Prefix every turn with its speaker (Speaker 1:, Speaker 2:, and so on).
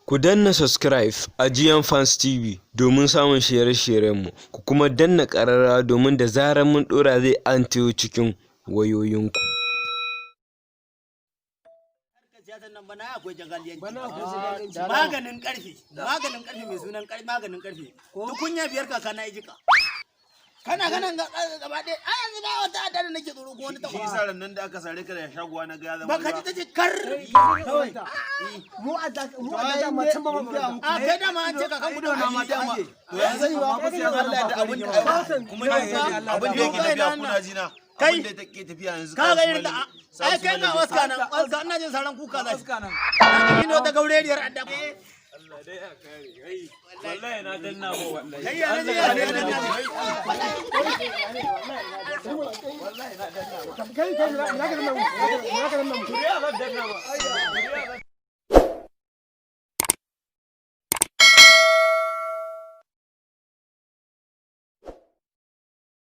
Speaker 1: Ku danna subscribe a GM Fans TV domin samun shirye-shiryenmu, ku kuma danna ƙararrawa domin da zarar mun ɗora zai antayo cikin wayoyinku.
Speaker 2: Siyasar nan bana akwai jagaliyanci. Maganin karfe, maganin karfe mai sunan karfe, maganin karfe. Tukunya biyar kaka na ijika. Kana ganin gaba ɗaya, a yanzu ba wata adda da nake tsoro ko wani
Speaker 3: Shi
Speaker 2: takwas.
Speaker 3: yasa nan da aka sare ka da shaguwa na ga ya zama
Speaker 2: Baka ji ta ce kar.
Speaker 4: Mu a da mu a da dama can ba mu da.
Speaker 2: A kai dama an ce kakan gudu na ma dama.
Speaker 3: To yanzu Allah da abin da kuma abin da yake tafiya, kuna ji na?
Speaker 2: Kai.
Speaker 3: Abin da take tafiya yanzu
Speaker 2: Ka ga irin da ai kai ga waska nan, waska ina jin saran kuka za shi. Ka ga wata gaureriyar adda.
Speaker 5: Wallahi na danna ba wallahi.
Speaker 2: Kai ya ne ya ne.
Speaker 4: Kai kai, na ka danna mu, na ka danna mu.
Speaker 5: Ya ban danna ba.